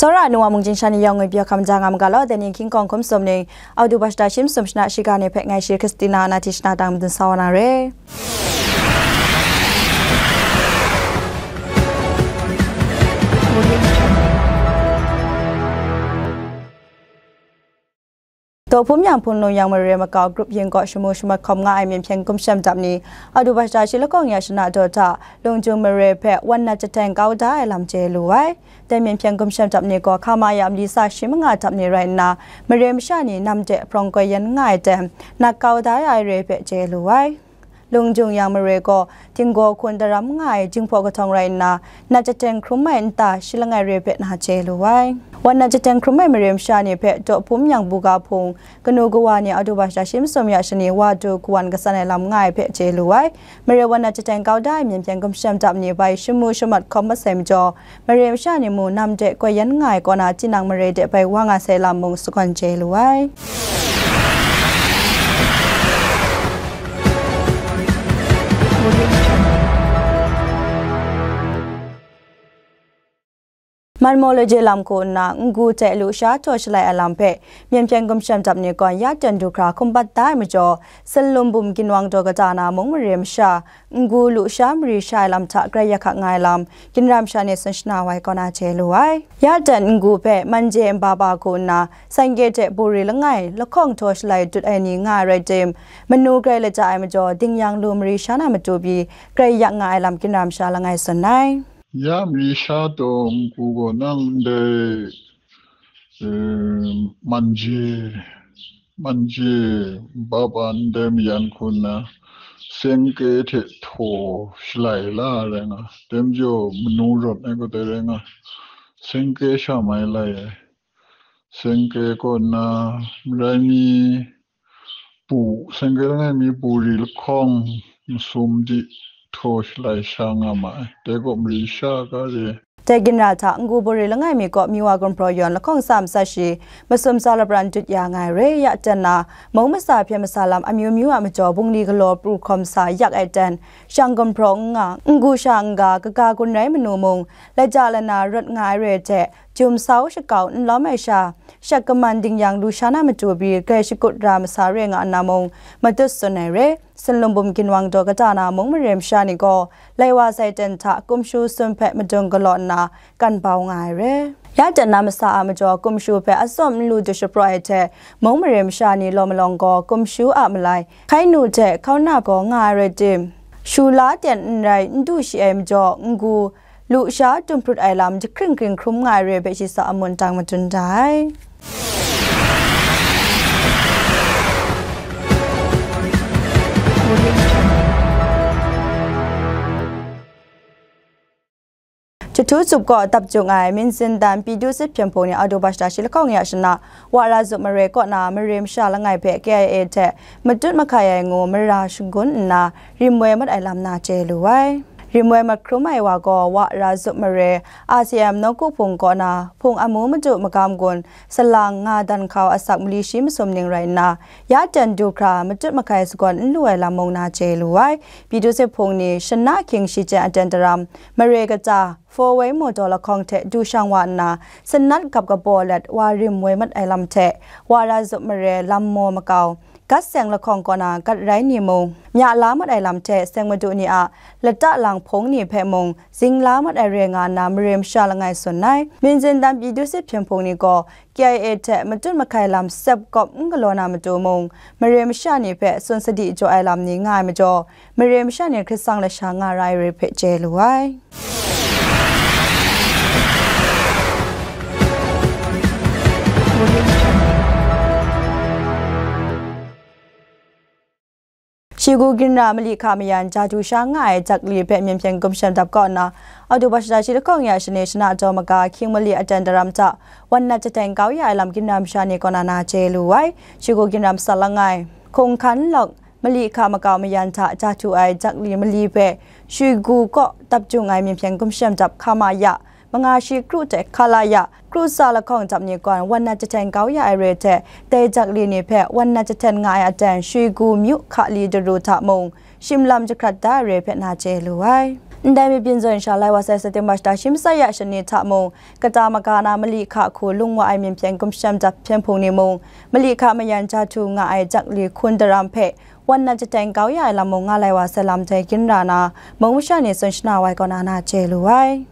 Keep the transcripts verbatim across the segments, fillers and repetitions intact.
Tsawra ai nu wa mung, jin sha ni yawng ngwi pyaw hkam ja nga ma ga law, dai ni hkying hkawng hkum sum ning, Audu ba shata shi masum shana shiga ni hpe ngai shi Christina na hti shana dang madun sa wa na re. Daw Hpum Yang Hpung Lung Yang mare makau grup yin kaw shamu shamat hkawm nga ai Myen Hpyen Gumshem dap ni, Audu ba shata shi lahkawng ya shana daw hta, Lungjuing mare hpe wan nat jahten kau da ai lam chye lu ai. Dai Myen Hpyen Gumshem dap ni gaw hkama ya mali sa shi manga dap ni rai nna, mare masha ni nam de hprawng koi yan nga ai ten, nat kau da ai re hpe chye lu ai. Lungjuing Yang mare gaw Tinggaw hkun daram nga ai Jinghpaw kahtawng rai nna, nat jahten hkrum ai nta shi langai re hpe na chye lu ai. Wan nat jahten hkrum ai mare masha ni hpe Daw Hpum Yang Buga Hpung, kanu kawa ni Audu ba shata shi masum ya shani wa du kawan katsan ai lam nga ai hpe chye lu ai. Mare wan nat jahten kau da ai Myen Hpyen Gumshem dap ni bai shamu shamat hkawm masai majaw, mare masha ni mu nam de koi yan nga ai kaw na tinang mare de bai wa nga sai lam mung sagawn chye lu ai. Manmaw Laje lam hku nna, Ngu hte Lusha htaw shalai ai lam hpe, Myen Hpyen Gumshem dap ni gaw ya ten du hkra hkum bat da ai majaw, Sinlum Bum Ginwang daw kata na mung mare masha, Ngu Lusha mari sha ai lam hta grai yak hkak nga ai lam, ginra masha ni tsun shana wa ai kaw na chye lu ai. Ya ten Ngu hpe Manje Nbaba hku nna, Sangke hte Buri langai, lahkawng htaw shalai dut ai ni nga ai rai tim, manu grai lata ai majaw, Dingyang lu mari sha na matu pyi, grai yak nga ai lam, ginra masha langai tsun ai. Ya mari sha taw Ngu gaw nang ndai, eh, Manje, Manje, Nbaba ndai mayan hku nna, Sengke hte htaw shalai la ai rai nga, dai majaw manu rawt ai kadai rai nga, Sengke sha mai lai ai. Sengke kaw nna, marai mi, Pu, Sengke langai mi Buri lahkawng masum di htaw shalai sha nga ma ai. Dai gaw mari sha ga re. Dai ginra hta, Ngu Buri langai mi kaw Miwa gumhpraw yawn lahkawng tsa matsat shi, masum tsa lapran dut ya nga ai re ya ten na, mung masa hpyen masa lam amyu myu a majaw bungli galaw pru hkawm sa yak ai ten, shang gumhpraw n nga, Ngu sha n ga, kaga gun rai manu mung, lata lana rawt nga ai re hte, Jum sau shakau n lawm ai sha, shak kaman Dingyang Lusha na matu pyi grai shakut ra masa re nga nna mung, matut tsun ai re, Sinlum Bum Ginwang daw kata na mung mare masha ni gaw, lai wa sai ten hta kumshu sum hpe madung galaw nna, kan bau nga ai re. Ya ten na masa a majaw kumshu hpe atsawm n lu du shapraw ai hte, mung mare masha ni law malawng gaw kumshu a malai, hkai nu hte hkauna gaw nga ai rai tim, shu la ten n rai n du shi ai majaw, Ngu, Lusha tum hprut ai lam jahkring kring hkrum nga ai re hpe shi sa amun tang madun da ai. Jahtu Tsup kaw dap jung ai Minzin dan Pyi Du Sit Hpyen Hpung ni Audu ba shata shi lahkawng ya shana, Wa Ra Zup mare kaw na mare masha langai hpe K I A hte matut mahkai ai ngu mara shangun nna, rim woi mat ai lam na chye lu ai. Rim woi mat hkrum ai wa gaw Wa Ra Zup mare, R C M Nawku Hpung kaw na hpung amu madu magam gun, salang nga dan hkau asak mali shi masum ning rai nna, ya ten du hkra matut mahkai sagawn n lu ai lam mung na chye lu ai. Pyi Du Sit Hpung ni shana hkying shi chyen aten daram, mare kata, four wheel motor lahkawng hte du shang wa nna, sanat gap kabaw let wa rim woi mat ai lam hte, Wa Ra Zup mare lam maw makau, gat seng lahkawng kaw na gat rai ni mung, mya la mat ai lam hte seng madu ni a lata lang hpung ni hpe mung, zing la mat ai re nga nna mare masha langai tsun ai. Minzin dan Pyi Du Sit Hpyen Hpung ni gaw K I A hte matut mahkai lam sep kawp n galaw na matu mung, mare masha ni hpe tsun sadi jaw ai lam ni nga ai majaw, mare masha ni hkrit sang lasha nga ra ai re hpe chye lu ai. Shigu ginra mali hka mayan Jahtu sha nga ai Jakli hpe Myen Hpyen Gumshem dap kaw nna, Audu ba shata shi lahkawng ya shani shana jaw maga hkying mali aten daram hta wan nat jahten kau ya ai lam ginra masha ni kaw na na chye lu ai. Shigu ginra masat langai, hkung hkan lawk, mali hka makau mayan hta Jahtu ai Jakli mali hpe Shigu kaw dap jung ai Myen Hpyen Gumshem dap hkama ya, manga shi kru hte hkala ya, kru tsa lahkawng dap ni gaw wan nat jahten kau ya ai re hte, dai Jakli ni hpe wan nat jahten nga ai aten Shigu myu hka li daru hta mung, shim lam jahkrat da ai re hpe na chye lu ai. Ndai mabyin zawn sha lai wa sai September shata shi masat ya shani hta mung, kata maga na mali hka hku lung wa ai myen hpyen gumshem dap hpyen hpung ni mung, mali hka mayan ja htu nga ai jakli hkun daram hpe wan na jateng kau ya ai lam mung nga lai wa sai lam dai ginra na, mung masha ni tsun shana wai kaw na na chye lu ai.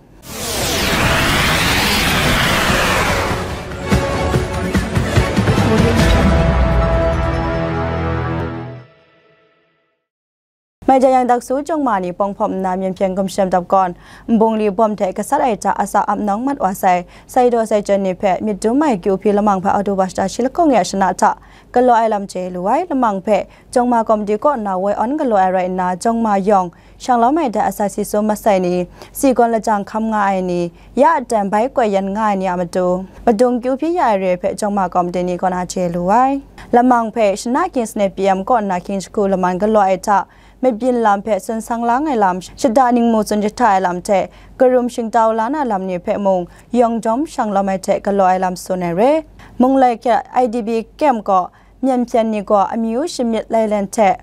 Maija yang daksu jawng ma ni pawng hpawm nna myen hpyen gumshem dap gawn, nbungli bawm hte gasat ai hta asak ap nawng mat wa sai, sai daw sai chyen ni hpe myit dum ai kyu hpyi lamang hpe October shata shi lahkawng ya shana hta galaw ai lam chye lu ai. Lamang hpe jawng ma kawmti kaw nna woi awn galaw ai rai nna, jawng ma yawng, shanglawm ai hte asak si sum masai ni, si gawn lajang hkam nga ai ni, ya aten bai koi yan nga ai ni a matu, madung kyu hpyi ya ai re hpe jawng ma kawmti ni kaw na chye lu ai. Lamang hpe shana Kings ne P M kaw nna hkying jahku laman galaw ai hta, mabyin lam hpe tsun sang lang ai lam, shada ningmu tsun jahta ai lam hte, karum shingtau la na lam ni hpe mung, yawng jawm shanglawm ai hte galaw ai lam tsun ai re. Munglai hkyet I D P kem kaw, myen hpyen ni gaw amyu shamyit lailen hte,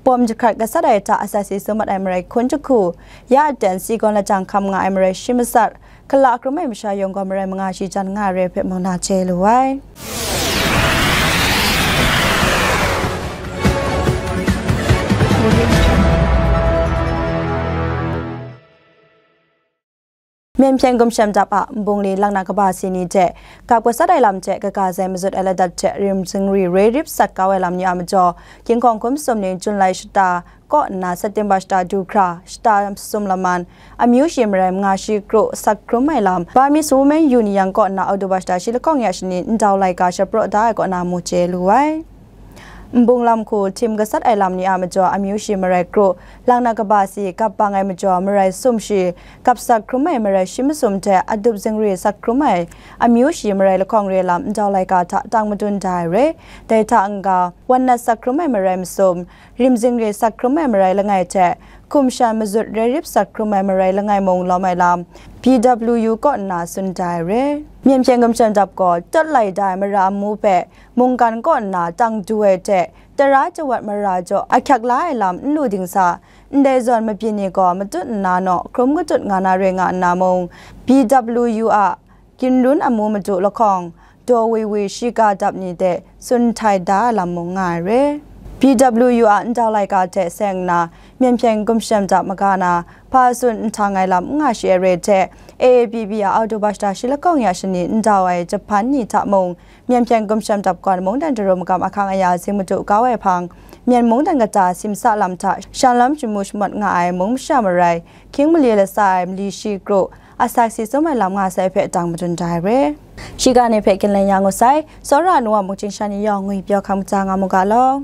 bawm jahkrat gasat ai hta asak si sum mat ai marai hkun jahku, ya aten si gawn lajang hkam nga ai marai shi masat, hkala hkrum ai masha yawng gaw marai manga shi jan nga ai re hpe mung na chye lu ai. Myen hpyen gumshem dap a nbungli lang na kaba si ni hte, gap gasat ai lam hte kaga zai mazut ai ladat hte rim zingri roi rip sat kau ai lam ni a majaw, ginhkawng hkum sum ni Jun lai shata kaw nna September shata du hkra, shata sum laman, amyu shi marai manga shi kru sak hkrum ai lam, Burmese Women Union kaw nna October shata shi lahkawng ya shani ndau laika shapraw da ai kaw na mu chye lu ai. Nbung lam hku htim gasat ai lam ni a majaw amyu shi marai kru, lang na kaba si gap bang ai majaw marai sum shi, gap sak hkrum ai marai shi masum hte adup zingri sak hkrum ai amyu shi marai lahkawng re lam ndau laika hta tang madun da ai re. Dai hta n-ga, wan nat sak hkrum ai marai masum, rim zingri sak hkrum ai marai langai hte, hkum shan mazut roi rip sak hkrum ai marai langai mung lawm ai lam, P W U kaw nna tsun da ai re. Myen hpyen gumshem dap gaw, tawt lai da ai mara amu hpe, mungkan kaw nna tang du ai hte, tara jawat mara jaw ahkyak la ai lam n lu ding sa, ndai zawn mabyin ni gaw matut nna naw hkrum katut nga na re nga nna mung, P W U a ginrun amu madu lahkawng, daw wui wui shiga dap ni de tsun htai da ai lam mung nga ai re. P W U a ndau laika hte seng nna, myen hpyen gumshem dap maga na, hpa tsun nhtang ai lam n nga shi ai re hte, A A P P a October shata shi lahkawng ya shani ndau ai Japan ni hta mung, myen hpyen gumshem dap gawn mungdan daru magam ahkang aya zing madu kau ai hpang, myen mungdan kata simsa lam hta shanlam shamu shamawt nga ai mung masha marai, hkying mali lasa ai mali shi kru, asak si sum ai lam nga sai hpe tang madun da ai re. Shiga ni hpe ginlen ya ngut sai, tsawra nu a mungchying sha ni yawng ngwi pyaw hkam kaja nga mu ga law.